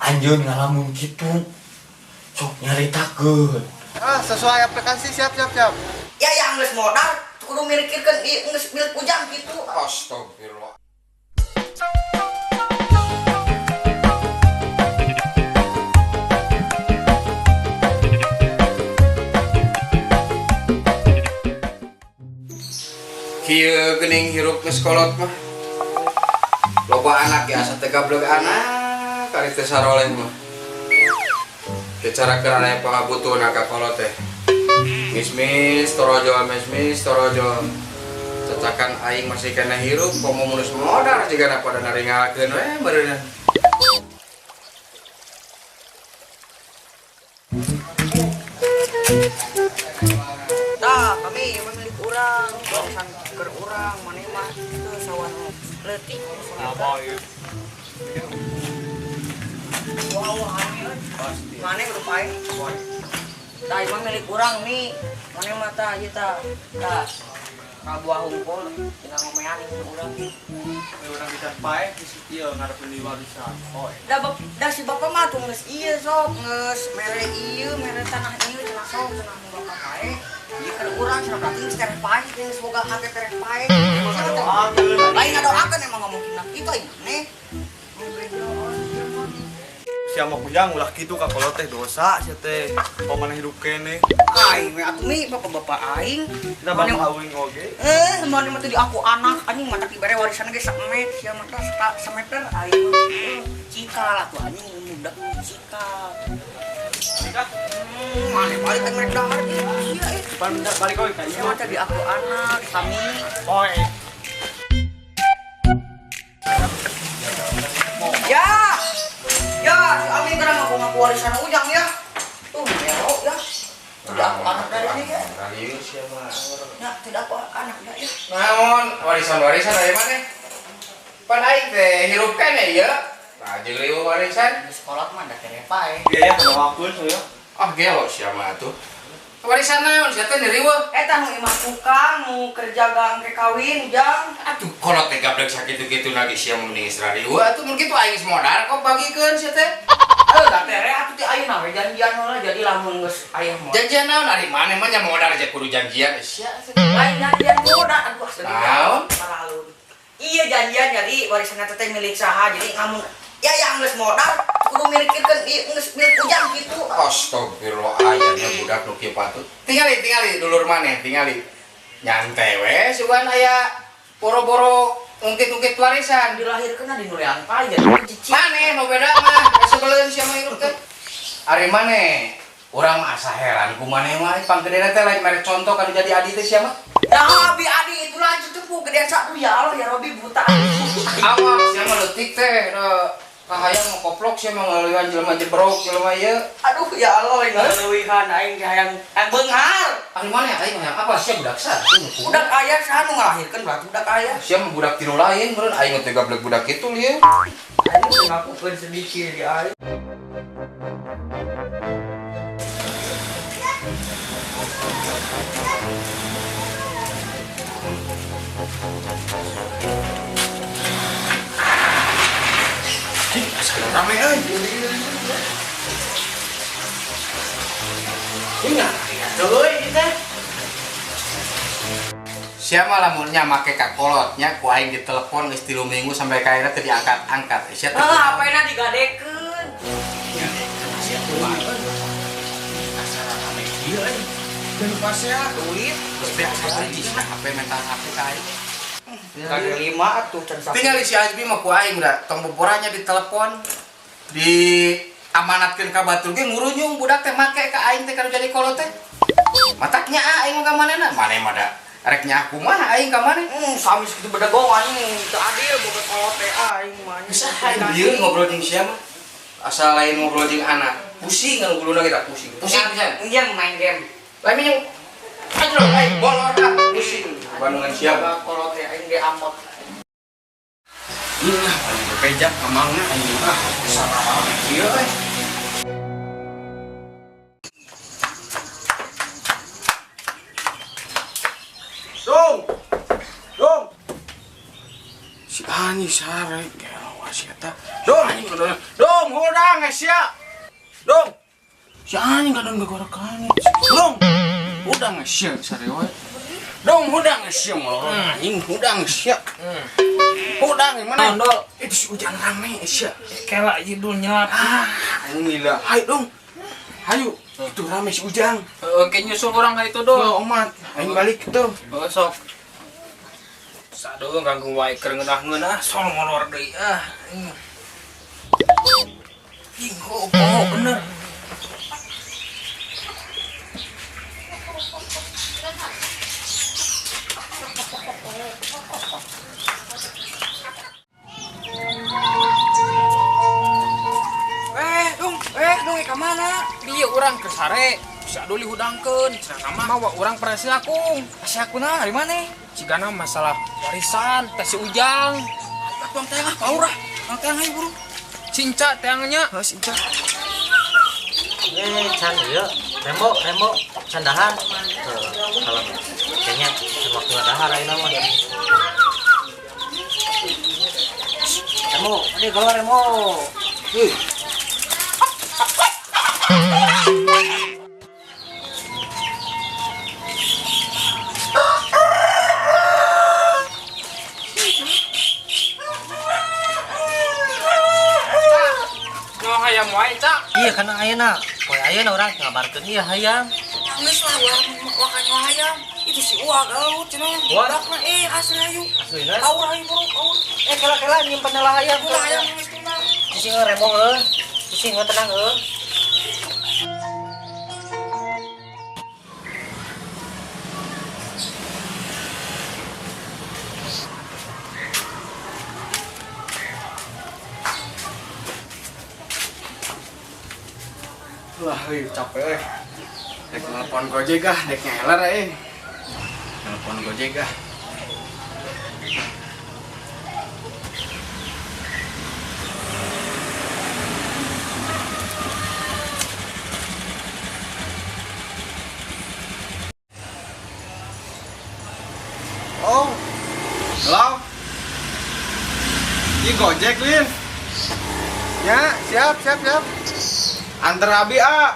Anjeun ngalamun kitu. Sok nyaritakeun. Ah, sesuai aplikasi, siap siap siap. Ya yang geus modal kudu mikirkeun ieu geus milik Ujang kitu. Astagfirullah. Kieu geuning hirup geus kolot mah. Loba anak ya asa teu gableg anak kari teu saroleh mah. Teu cara keur aya pangabutuhna ka kolot teh. Mismis torojol, mismis torojol. Cacakan aing masih kena hirup komo mun geus modar jigana pada naringalkeun we meureunna. Tah, kami milik urang, warisan keur urang, maneh mah teu sawan leutik. Wah, wah, maneh kudu pae. Tah, ieu mah milik urang mi. Maneh mah tah ieu tah. Tah. Kabuah hungkul tinggal ngomean ieu urang. Urang bisa pae geus ieu ngarepkeun di warisan. Oh. Da si bapak mah tuh geus ieu sok, geus mere ieu, mere tanah ieu cenah sok cenah nu bapak pae. Ieu keur urang cenah berarti geus tereh pae, geus boga hate tereh pae. Lain ngadoakeun emang ngomong kina kitu aing maneh. Sia mah Ujang ulah kitu ka kolot teh dosa sia teh. Pamana hirup keneh. Aing we atuh mi bapak-bapak aing. Kita bapak aing oge. Maneh mah teu di aku anak anjing mata dibere warisan ge samet sia mah tah sameter aing mah. Cikal atuh anjing budak cikal. Cikal? Maneh balik aing merek dahar ieu sia eh. Pan balik oge ka ieu. Sia mah teh di aku anak sami. Poe. Ya. Ya, si Amin kan ngaku-ngaku warisan Ujang ya. Tuh, melo ya. Tidak aku anak dari ini ya. Serius ya mah. Ya, tidak aku anak ya. Naon warisan-warisan dari mana? Pan aing teh hirup keneh ieu. Tah jeung riweuh warisan. Di sekolah mah da tere pae. Iya ya, ngadoakeun saya. Ah, gelo sia mah atuh. Warisan naon sia teh riweuh? Eta nu imah tukang nu kerja gang ke kawin Ujang. Atuh kolot teh gablek sakitu-kitu lagi sia mending geus riweuh atuh mun kitu aing geus modar kok bagikeun sia teh. Da tere atuh teh ayeuna we janjian heula jadi lamun geus aya modal. Janjian naon ari maneh mah nya modar aja kudu janjian sia. Lain janjian modal aduh asli. Naon? Paralun. Iya janjian jadi warisan eta teh milik saha jadi ngamun ya yang geus modal kudu mikirkeun ieu geus milik Ujang kitu. Astagfirullah ayana budak nu kieu patut. Tingali tingali dulur maneh tingali. Nyantai we sugan aya boro-boro ungkit-ungkit warisan dilahirkeun di nulean pae jadi cicing. Maneh nu beda mah sebeleun sia mah hirup teh. Ari maneh urang mah asa heran ku maneh mah panggedena teh lain merek contoh kanu jadi adi teh sia mah. Dah abi adi itu lanjut tuh gedean sak ya Allah ya Robi buta. Awak sia mah leutik teh kahayang mah koplok sia mah ngaleuwihan jelema jebrok jelema ieu. Aduh ya Allah ngaleuwihan aing hayang hayang beunghar. Ari maneh aing hayang apa sia budak saha? Budak aya saha nu ngalahirkeun berarti budak aya. Sia mah budak tilu lain meureun aing teh gablek budak kitu lieu. Aing ngakukeun sedikit di aing. Rame euy. Ingat euy kita. Sia mah lamunnya make ka kolotnya ku aing ditelepon geus 3 minggu sampai ka ayeuna teu diangkat-angkat. Sia teh. Heuh, HP-na digadekeun. Digadekeun sia teh mah. Asa rame ieu euy. Dan pasea duit geus beak sabaraha HP mental HP ka aing. Kali 5 atuh can sapu. Tingali si Azmi mah ku aing da tong boboranya ditelepon di amanatkeun ka batur ge ngurunyung budak teh make ka aing teh kanu jadi kolot teh. Mataknya aing mah ka manehna? Maneh mah da rek nyaah kumaha aing ka maneh? Sami sakitu bedegong anjing teu adil boga kolot teh aing mah. Bisa aing lieur ngobrol jeung sia mah. Asa lain ngobrol jeung anak. Pusing nguluna kita pusing. Pusing pisan. Iya main game. Lain minum. Aduh, aing bolor ah pusing. Bandungan siapa? Kolot teh aing ge amot. Nah, pejak kamangna aing ah salah ieu euy. Dong. Dong. Si Ani sare gelo si eta. Dong, dong, hudang sia. Dong. Si anjing kadang gagarakan. Dong. Hudang sia sare we. Dong, hudang sia molor anjing, hudang sia. Hudang mana? Dol. Itu si Ujang rame sia. Kela ieu dul nyelap. Ah, anjing gila. Hayu dong. Hayu. Itu rame si Ujang. Heeh, ke nyusul urang ka itu dol. Oh, omat. Aing balik tuh. Heeh, sok. Saduh ganggu wae keur ngeunah-ngeunah sol molor deui ah. Ing oh bener. Dong, ka mana? Dieu urang keur sare. Bisa duli hudangkeun, cenah mah mawa urang presi akung. Presi akuna dari mana? Cigana masalah warisan teh si Ujang. Atuh teh ah paur ah. Tang teh hayu buru. Cinca teangnya. Heuh cinca. Can ieu, rembo, rembo, can dahar. Kalem. Kayaknya waktu dahar ayeuna mah. Remo, ini keluar Remo. Ih. Hayam wae, Cak. Iya kana ayeuna. Poe ayeuna urang ngabarkeun ieu hayam. Geus lah urang wakanya hayam. Itu si Uwa galut cenah. Budakna asli hayu. Aslina. Aur hayu buru, aur. Kela-kela nyimpen lah hayam. Ulah hayam geus tuna. Sisi remo heuh. Sisi tenang heuh. Wah, capek eh. Dek nelpon Gojek ah, dek ngeler eh. Nelpon Gojek ah. Oh. Halo. Ini Gojek, Lin. Ya, siap, siap, siap. Antar abi ah.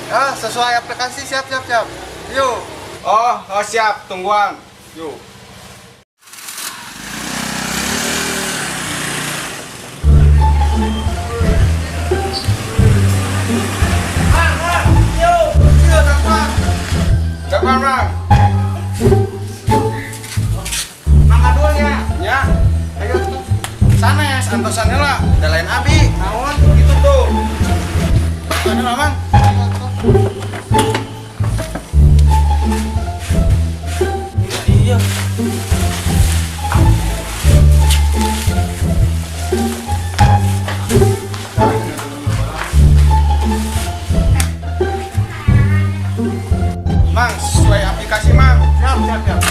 Ah, sesuai aplikasi, siap, siap, siap. Yuk. Oh, siap, tungguan. Yuk. Yuk, yuk, tangguan. Tangguan, Bang. Mangga dulunya. Ya. Ayo. Sana ya, santosannya lah. Udah lain abi. Naon, gitu tuh. Sana lah, Bang. Iya. Mang, sesuai aplikasi, Mang. Siap, siap, siap.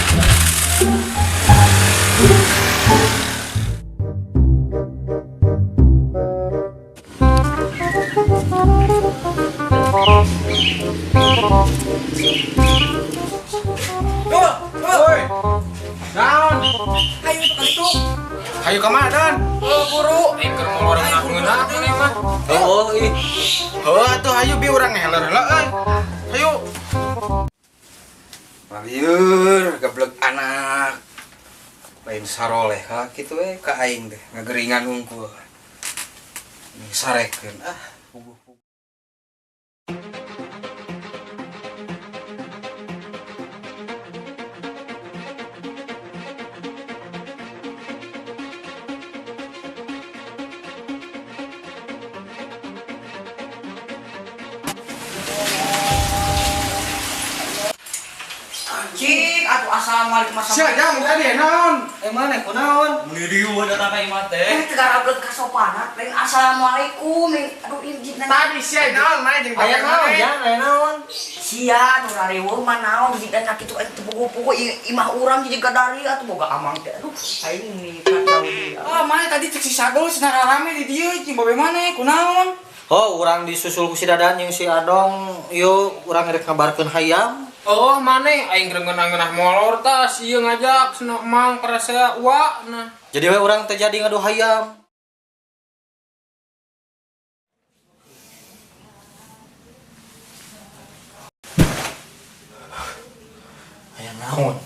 Woi. Naon? Hayu itu kali itu. Hayu ka mana, Don? Buru, keur molor ngeunah-ngeunah maneh mah. Oh, ih. Heuh atuh hayu bi urang ngeler heula euy. Hayu. Lieur gablek anak. Lain saroleh ka kitu we ka aing teh ngageringan hungkul. Sarekeun ah puguh. Cik, atuh assalamualaikum. Sia jang tadi naon? Mana kunaon? Meni riuh datang ka imah teh. Tegarablek kasopanan, lain assalamualaikum. Aduh ini tadi sia naon mana jeung aya naon jang, aya naon? Sia nu rariweuh mah naon jigana kitu aing teu puguh-puguh imah urang jadi gadari atuh boga amang teh. Aduh, aing ni kacau dia. Ah, mana tadi cek si Sadul cenah rame di dieu jeung babe maneh kunaon? Oh, urang disusul ku si Dadan jeung si Adong, ieu urang rek ngabarkeun hayam. Oh, maneh aing ngeunah-ngeunah molor tah ieu ngajak cenah mang parasea wa nah. Jadi we urang teh jadi ngadu hayam. Naon?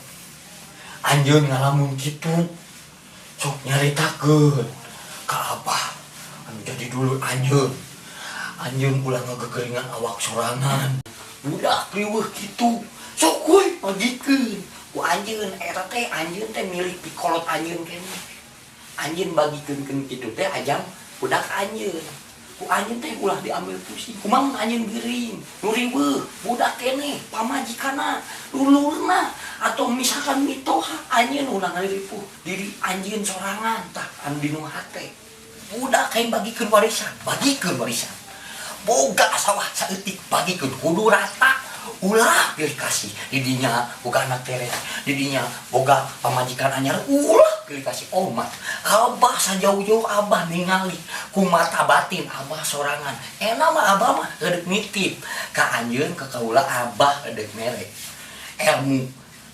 Anjeun ngalamun kitu. Sok nyaritakeun ka Abah anu jadi dulur anjeun. Anjeun ulah ngagegeringan awak sorangan. Budak riweuh kitu. Sok we bagikeun. Ku anjeun eta teh anjeun teh milik pikolot anjeun keneh. Anjeun bagikeun kitu teh ajang budak anjeun. Ku anjeun teh ulah diambil pusing. Kumaha anjeun gering, nu riweuh, budak keneh, pamajikanna, dulurna atau misalkan mitoha anjeun ulah ngaliripuh diri anjeun sorangan tah anu dinu hate. Budak kain bagikeun warisan, bagikeun warisan. Boga sawah saeutik bagikeun kudu rata. Ulah pilih kasih didinya boga anak teres, didinya boga pamajikan anyar, ulah pilih kasih omat. Abah sajauh-jauh abah ningali ku mata batin abah sorangan. Enak mah abah mah edek nitip ka anjeun ka kaula abah edek mere. Ilmu.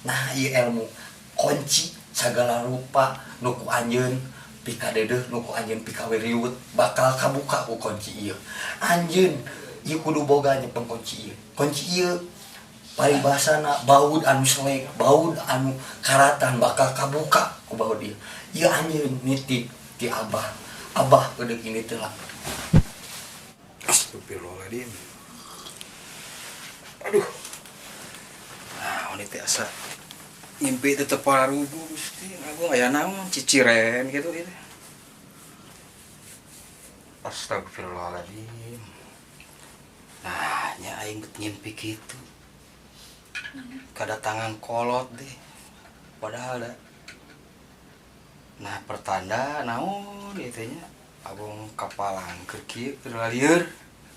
Nah ieu ilmu kunci sagala rupa nu ku anjeun pikadedeuh nu ku anjeun pikawiriwut bakal kabuka ku kunci ieu. Anjeun ieu kudu boga nyepeng kunci ieu. Kunci ieu paribasana baud anu selek, baud anu karatan bakal kabuka ku baud ieu. Ieu anjeun nitip ti Abah. Abah geudeuh ini teh lah. Astagfirullahaladzim. Aduh. Nah, ini teh asa ngimpi teh teu pararuguh Gusti. Agung aya naon ciciren gitu ieu teh. Astagfirullahaladzim. Nah, nya aing bet ngimpi kitu. Kedatangan kolot deh. Padahal da. Nah, pertanda naon ieu teh nya? Abong kapalang keur kieu keur lalieur.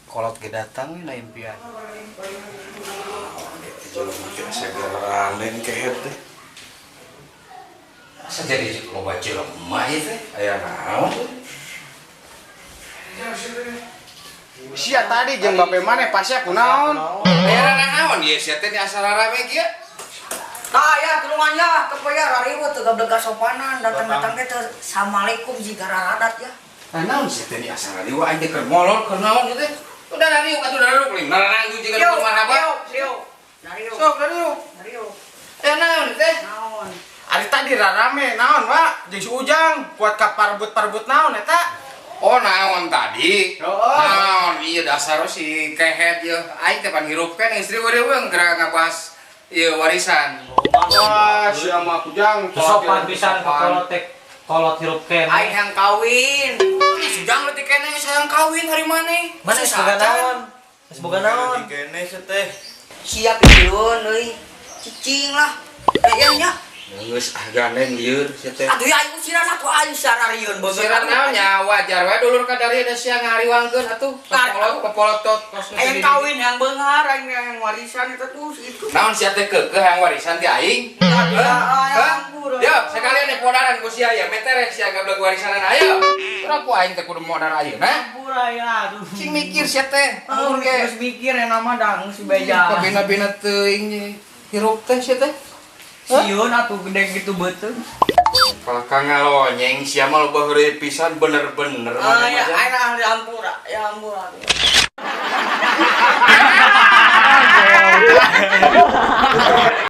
Kolot ge datang we na impian. Jelema teh asa garandeng kehet teh. Asa jadi loba jelema ieu teh? Aya naon teh? Sia tadi jeung bape maneh pasea kunaon? Aya naon ieu sia teh asa rarame kieu? Tah ya tulungan ya, kepoya rariweuh teu gableg kasopanan, datang-datang teh teu assalamualaikum jiga raradat ya. Nah, naon sia teh asa rariweuh aing teh keur molor keur naon ieu teh? Udah rariweuh atuh rariweuh lin naranggu jiga nu marhaba. Yo, yo. Sok rariweuh. Rariweuh. Eh naon teh? Naon? Ari tadi rarame naon, Wak? Jeung si Ujang kuat ka parbut-parbut naon eta? Oh naon tadi? Oh. Naon ieu dasar si kehet ieu. Aing teh pan hirup keneh istri weureuweung geura ngabahas ieu warisan. Wah, sia mah Ujang. Sopan pisan ka kolot teh kolot hirup keneh. Aing hayang kawin. Si Ujang leutik keneh sayang kawin hari maneh. Mana geus boga naon? Geus boga naon? Kene sia teh. Siap ieu euy. Cicing lah. Aya nya. Geus ah gandeng lieur sia teh. Aduh ya aing siran atuh aing sararieun beungeut. Sirat naon nya wajar we dulur ka dari da sia ngariwangkeun atuh. Pepolot pepolotot kos nu Aing kawin yang beunghar aing yang warisan eta tuh itu. Naon sia teh keukeuh hayang warisan ti aing? Hah? Yo, sekalian nih podaran ku sia ya, meterek sia gablek warisanan ayo. Urang ku aing teh kudu modar ayeuna. Hampura ya aduh. Cing mikir sia teh. Oh, Amun ge geus mikir ya nama dang si beja. Kabina-bina teuing hirup teh sia teh. Sieun atuh gede gitu beuteung. Kalau kang ngalonyeng sia mah loba heureuy pisan bener-bener. Ah ya aing ahli hampura, ya hampura.